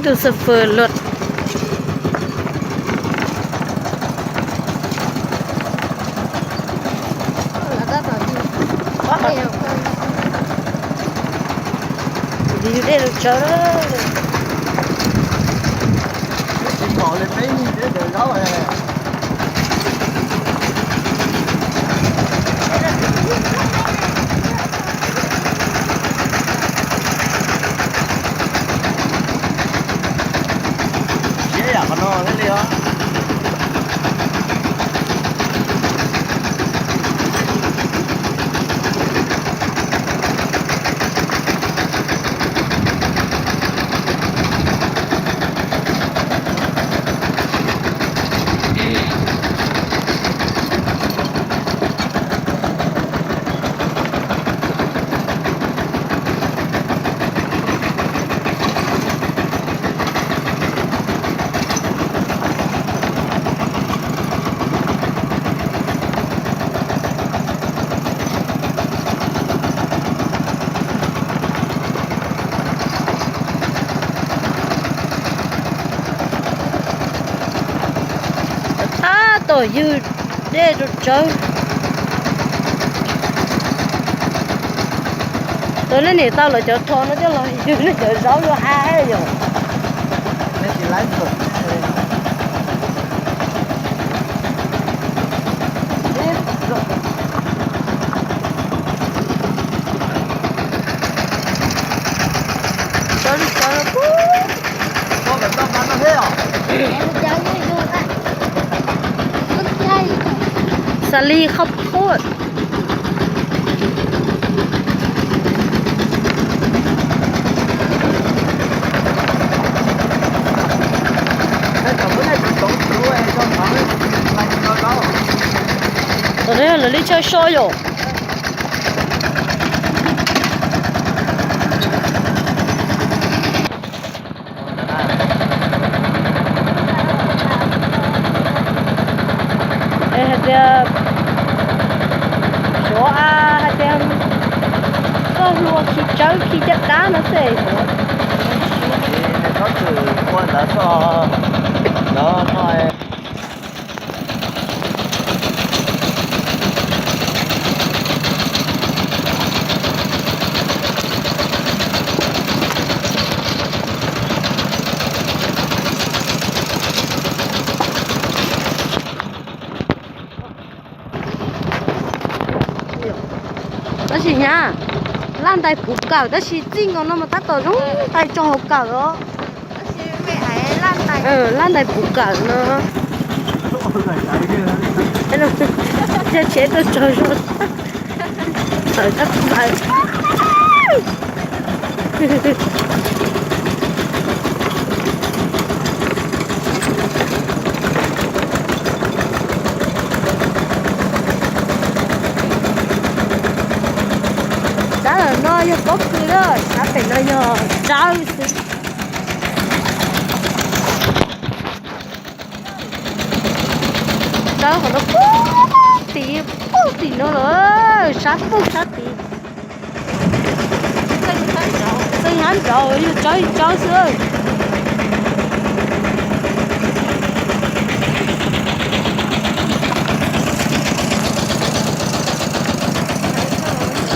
Tus xab fwb luaj. Yus dej rau tsawv. Siab yam qhov no thiaj li os. Tab tom ywg dej rau tsawv. Tus nej niam tau lawv cov rho no coj los ywg nej cov zaub yuav ha yom. Xas lis, khau phuaj. Tom no yog lawv li chaw so yom. Es hais tias, suav a, hais tias koj hlua khi tsawb khi caj dab no xwb. Txhob txwm ua ntawd xwb, ntawd no. Tab sis nyab, laj ntais puv kawm tab sis txij nkaus no mas tab tom zoo ntais tso hauv kawm os. Laj ntais puv kawm no. Yog tsheb tuaj tsaug zog, txawm tab txawm. Sab lawm no yog pob kws na, sab pem no yog tsawb xwb. Tsawb qhov no puag tim, puag tim no lawm, sab puag sab tid. Txeej hab nraud yog tsawb tsawb xwb.